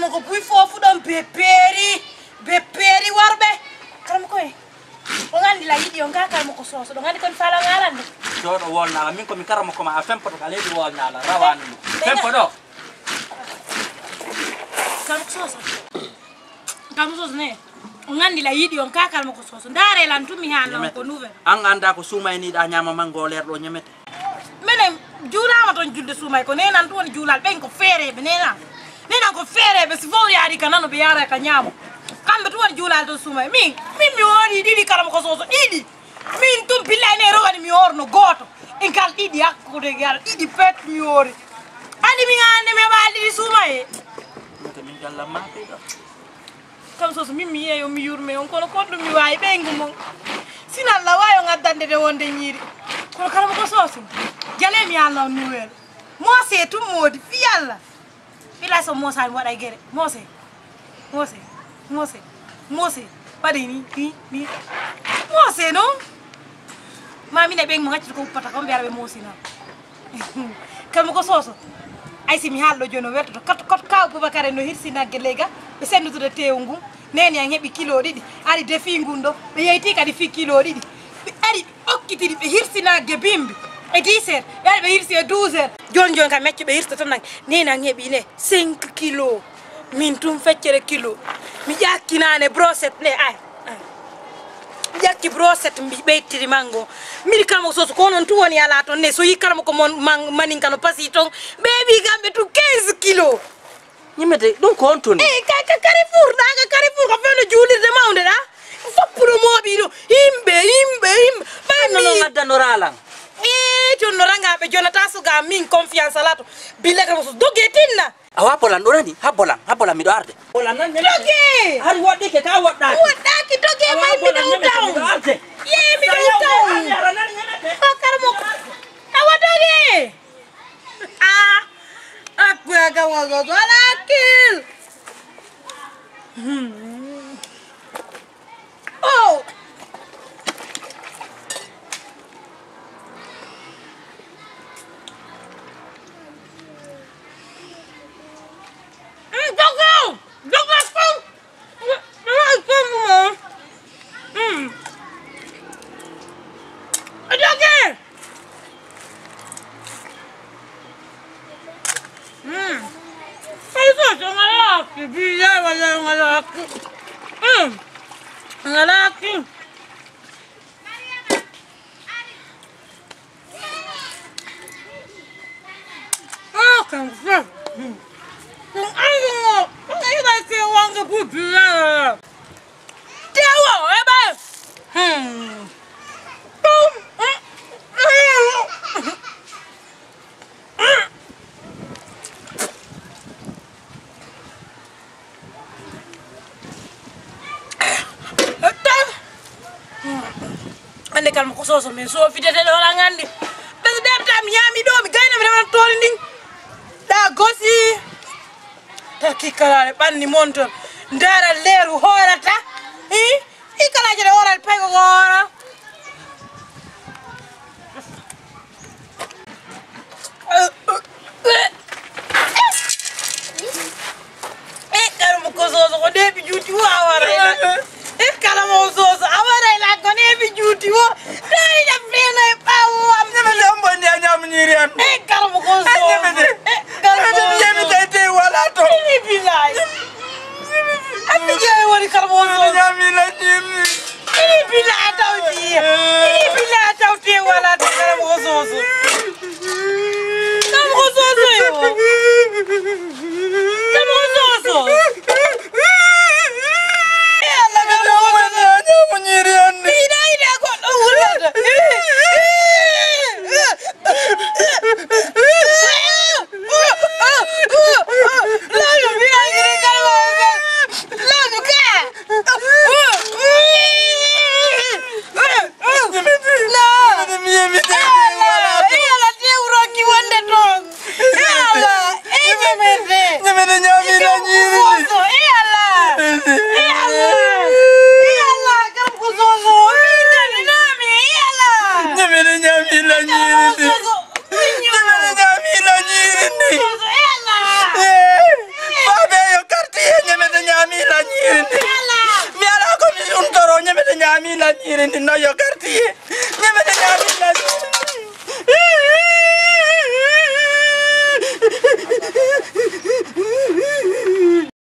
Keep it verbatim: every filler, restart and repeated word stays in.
Ko buy foofu ɗon be peeri, be peeri worɓe. Karamoko e, on anndi la yiɗi on gaa karamoko Soso, ɗon anndi kon fala ngalande. Jooɗo wolnaa, min ko mi karamoko ma, a fempoto ka leydi wolnaa la, rawaani mo. Fempo ɗo. Karamoko Soso. Karamoko Soso ne, on anndi la yiɗi on gaa karamoko Soso. Ndaare lan tun mi haala on ko nouvelle. An anndaa ko suuma e nii ɗaa ñaama mango leer ɗo ñamete. Minen juulaama ton julde suumay, ko neenan tun woni juulal, ɓen ko feereeɓe, neenan. Neenan ko feereeɓe, si fow yaari ka nano, ɓe yaara ka ñaamo. Kamɓe tun woni juulal ton suumay. Min, min mi woori ɗiɗi karamoko Soso, ɗiɗi. Min tun billahi ne rowani mi woorno gooto. En kal ɗiɗi hakkude gal, ɗiɗi pet mi woori. Andi min hannde mi heɓa ɗiɗi suumay. Min ka min gallan maa fii ɗo. Karamoko Soso, min mi yeeyo, mi yurme on, kono kon ɗum mi waawi ɓeyngu mon. Sinalla waawi on addande de wonde ñiiri. Kono karamoko Soso, jale mi yaalna on nouvelle. Moose tun moodi, fii Alla. Ɓila so moosaani waɗay gere. Moose. Moose. Moose. Moose. Waɗay ni, ni, ni. Moose non. Ma min e ɓen mo accata ko uppata ko, on ɓe ara ɓe moosi non. Karamoko Soso. Ay si mi haalɗo jooni o weltoto. Kot, kot kaaw Bubakar en no hirsi nagge leyga. Ɓe sennutude teewu ngun. Neene an heɓi kilo ɗiɗi. Ari defi ngun ɗo. Ɓe yeyti kadi fii kilo ɗiɗi. Ɓe ari ɓe okkitiri ɓe hirsi nagge bimbi. E dix heures. Ɓe ari ɓe hirsi e douze heures. Jooni jooni kam mecco ɓe hirsa tan nagge. Neene an heɓi ne cinq kilo. Min tun feccere kilo. Mi ƴakki naane brochette ne. Ay. Ƴakki brochette mbi ɓeytiri mango. Mbiɗi karamoko Soso ko onon tun woni alaa ton ne. So yi karamoko mon man, manin kano pasi ton. Ɓe heɓi kamɓe tun quinze kilo. Ñimete, ɗum ko on tun? Eh, ka, ka Carrefour, ɗa ka Carrefour, ko fewndo juulirde mawnde ɗa. Foppuɗo mooɓi ɗo. Yimɓe, yimɓe, yimɓe. Ɓay non mi non addanoraa lan. Eh, ton no ranga ɓe jonata suga min confiance alato. Billa karamoko Soso doge tinna. Awa bolan ɗo nani, ha bolan, ha bolan miɗo arde. Bolan nan ñamete. Doge! Hari woɗɗike ka woɗɗaaki. Woɗɗaaki doge. Awa may bolan miɗo ñamete, miɗo arde. Ye miɗo taw. Hari ara nan ñamete. O karamoko. Awa doge! Ah! Akkuya ka wogo gola kil. Hmm. Oh! Mm, dogo! Dogo, kom! Mm, kom, mo! Mm. Dogo! Mm. Ay, so, so, ngalaki, billahi, wallahi, ngalaki. Mm. Ngalaki. Ah, kan sa. Hmm. Kun angu mo. Kun ina ke wanga bubu ya. Tewo, ebe. Hmm. Tum. Hmm. Ande kala mo ko soso men so fidete ɗo lan andi. Ɓe so ɗemta mi ñaami ɗo mi gayna mi rewan toori ndin. Ɗa gosi. Ta kikkalaare ɓanni mon ton. Ndara leeru hoorata. Hi? Hikkalaaji ɗe hooral paygo ko hoora. Eh, kala mo ko soso ko deeɓi juuti wo a waray la. Eh, kala mo soso a waray la ko deeɓi juuti wo. Tawi na fena e ɓawo am. Ñamete on bondi a ñamu ñiiri an. Eh, kala mo ko soso. Ñamete. Eh, kala mo soso. Ñamete te wala to. Ini bilay. Andi jeeyi woni kala mo soso. Ñami la ñiiri. Ini bila a tawti. Ini bila a tawti wala ta kala mo soso. Kala mo soso yo. Kala mo soso. Eh, Allah, kala mo soso. Ñamu ñiiri an. Ina, ina ko ɗo wulata. Laajo, mi anndi kalma o ɓe. Laajo, kaa. Ñamete. Ñamete, mi yamite. Ala, ala, tewroki wonde toon. Ala, e ñamete. Ñamete ñaami la ñiiri. Soso, e ala. E ala. E ala, kam ko soso. Min kadi naami, e ala. Ñamete ñaami la ñiiri. Soso. Ñamete ñaami la ñiiri ndi. Soso, e ala. Eh, faabe yo karti. Iri ndi non yo gardi.